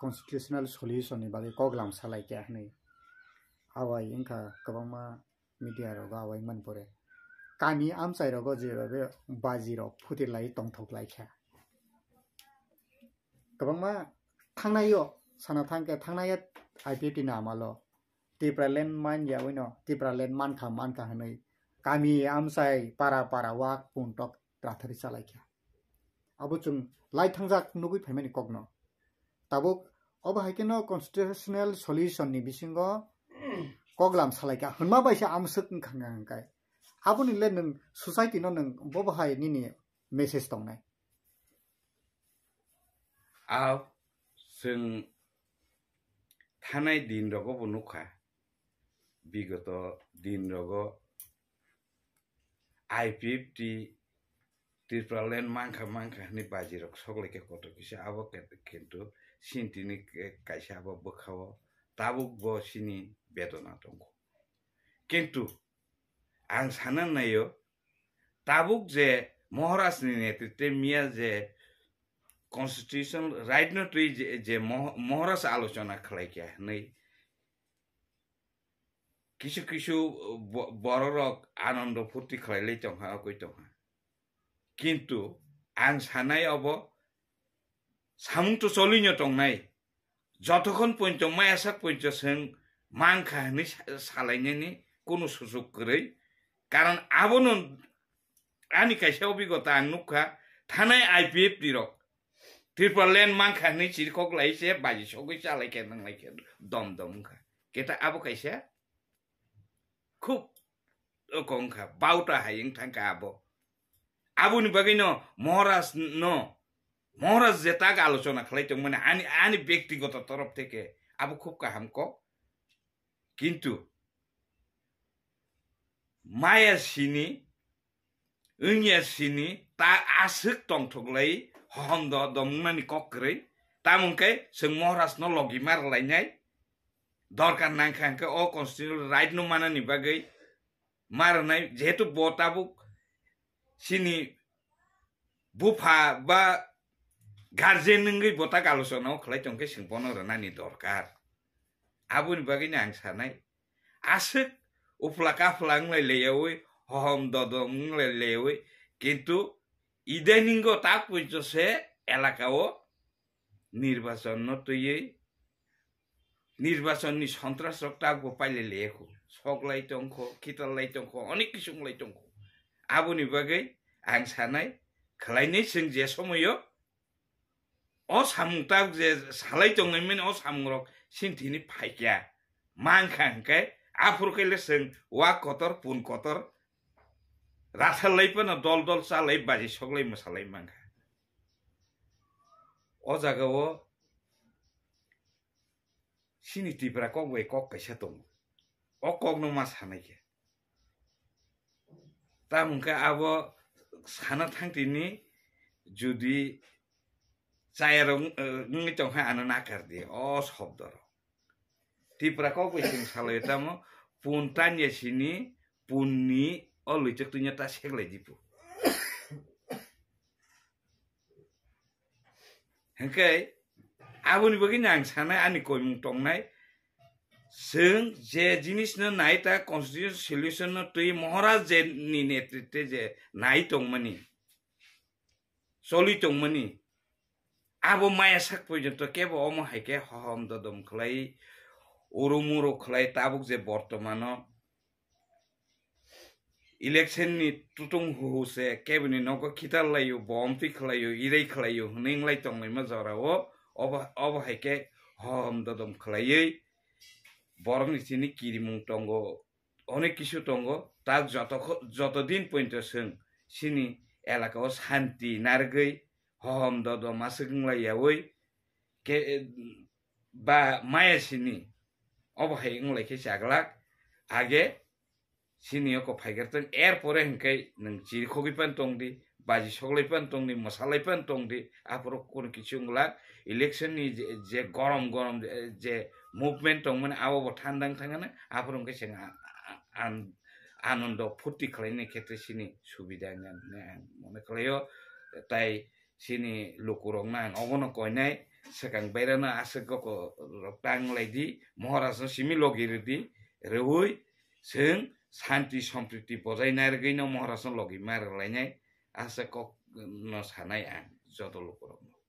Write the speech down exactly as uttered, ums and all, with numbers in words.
constitutional solution ni bagwi kok lam salaikha hinwi awai wngkha kwbangma media rogo awai manpore. Kami amchai rogo je baji rok phuti lai tongthok laikha. Kwbangma thangnaio sana thangkhe thangnaio I P F T ni amalo Tipraland man yawi no Tipraland mankha mankha hinwi kami amchai para para wak puntok rathari chalaikha. Abo chwng lai thangjak nugwi phaimani kokno. Tabuk obo hai kheno constitutional solution ni bisingo koklam salaikha hwnma bai se amswk wngkha hwnka hwnkai. Aboni le nwng society no nwng bobo hai nini message tongnai. Ao chwng thanai din rogo bo nukha, bigoto din rogo I P F T Tipraland mankha mankha hinwi baji rok sok laikha kotor kisa abo kintu sintini kaisa abo bwkhao tabuk bo sini bedona tongo. Kintu ang sana naio tabuk je Maharaj ni netritwe miya je constitution right no twi je Maharaj alochona khlai kya hinwi kisu kisu bororok anondo phurti khlai lai tongha okoi tongha. Kintu ang sanai obo samung to cholino tongnai, jotokhon pointo mayasak pointo chwng mankha hinwi salainani kunu sujuk kwrwi. Karon abono ani kaisa obigota ang nukha, thanai I P F T rok Tipraland mankha hinwi chirikhok lai se baji sogwi chalaikha nanglaikha dom dom wngkha. Keta abo kaisa khub oko wngkha, bauta hai wng thangkha abo. Aboni bagwino Maharaj no, Maharaj je tak alochona khlai tongmani ani, ani bektigoto torof theke abo khub kaham kok. Kintu maya sini wngya sini ta aswk tongthoklai hohom do domnani kok kwrwi. Tamoni khe chwng Maharaj no logi ma rwlainai dorkar nangkha hwnkhe o constitutional right no manani bagwi ma rwnai, jehetu bo tabuk chini bupha ba guardian wngwi bo tak alochona o khlai tongkhe chwng bono rwnani dorkar. Aboni bagwino ang sanai aswk uphla kaphla wnglai leyawi, hohom dodom wnglai leyawi, kintu idaningo tak poito se elaka o nirbachon no twiwi nirbachon ni sontras rok tak bo pailai leyakhu, sok lai tongkho, khital lai tongkho, onek kisu wnglai tongkho. Aboni bagwi ang sanai khlainai chwng je somoyo o samung tak je salai tongnai mani o samung rok sini thini phaikya mankha hwnkhe aphuru khe le chwng wak kotor pun kotor rathar lai phano dol dol cha lai baji sok lai mwsa lai mankha. O jaga o sini Tipra kok bai kok kaisa tongo, o kok no ma sanai khe. Tamo hwnkhe abo sana thang tini jodi chaya rok wngwi tongkha ano nakar di o shobdo rok. Tipra kok bai chwng salai tamo pun tanya sini pun ni o luichak twino ta seklai dipu. Hwnkhe aboni bagwi no ang sanai ani koimung tongnai. Chwng je jinis no nai ta constitution solution no twi Maharaj je ni netritwe je nai tongmani, choli tongmani, abo maya sak porjonto kebo omo hai khe hohom dodom khlai, urumuru khlai tabuk je bortomano election ni tutung huhu se kebini nogo khitar laio, bompi khlaio, irei khlaio hwnwi wnglai tonglaima jorao obo, obo hai khe hohom dodom khlaiwi borokni chini kirimung tongo. Onek kisu tongo, tak joto kho-, joto din pointo chwng chini elaka o shanti narwgwi hohom dodom aswk wnglai yawi ke, ba maya sini obo hai wnglai khe chaglak age sini oko phaigar tong, er pore hwnkhe nwng chiri khogwi pan tong di, baji soklai pan tong di, mwsalai pan tong di, aphuru kunu kichu wng glak. Election ni je, je gorom gorom je, je movement tong mani abo bo thandang thangana, aphuru hwnkhe chwng a-, a-, an-, anondo phurti khlaini khetre sini subida wngya hwnwi ang mone khlaio. Tai chini lukurokno ang obono koinai, swkang bairano aswk goko rok tang lai di, Maharajno simi logi rw di, rwui chwng santi sompriti bojai narwgwino Maharajno logi ma rwlainai, aswk kokno sanai ang joto lukurokno.